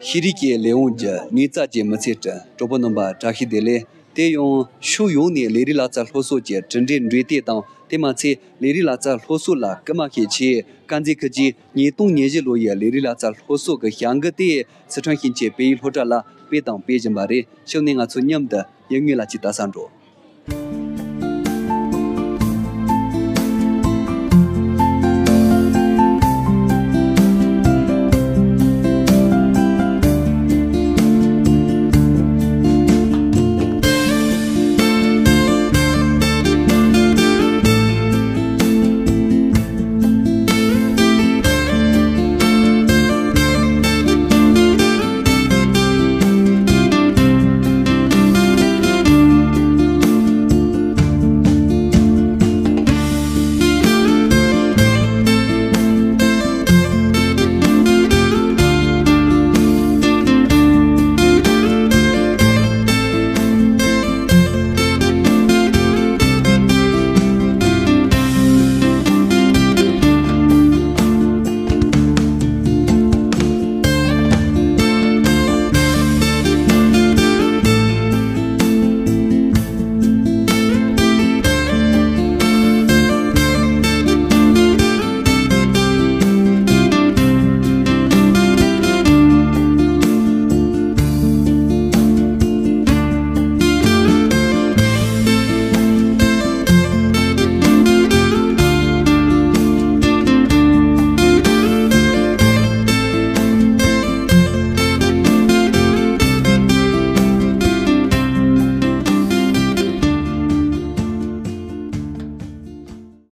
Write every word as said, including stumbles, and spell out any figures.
ཤེས་རིག་གི་ལས་ཁུངས་ཀྱི་ངོ་མཚར་གྱི་མི་ཚེ་བསྐྲུན། གྲོགས་པོ་རྣམ་པ་བཀྲ་ཤིས་བདེ་ལེགས། དེ་ཡང་ཕྱོགས་ཡོངས་ནས་ལས་རིགས་ལག་རྩལ་སློབ་གསོ་གྱི་གྲུབ་འབྲས་འགྲེམས་སྟོན་དང་། དེ་མ་ཚད་ལས་རིགས་ལག་རྩལ་སློབ་གསོ་ལ་སྐུལ་མ་བྱེད་ཆེད། དཀར་མཛེས་ཁུལ་གྱིས་ཉིས་སྟོང་ཉེར་བཞི་ལོ་ཡི་ལས་རིགས་ལག་རྩལ་སློབ་གསོ་གི་བྱ་འགུལ་དེ་སི་ཁྲོན་ཞིང་ཆེན་བོད་ཡིག་སློབ་གྲྭ་ལ་སྤེལ་དང་སྤེལ་བཞིན་པ་རེད། ཕྱོགས་ནས་ང་ཚོ་མཉམ་དུ་ཡུལ་དངོས་ལ་ཅིག་ལྟ་ས་འགྲོ།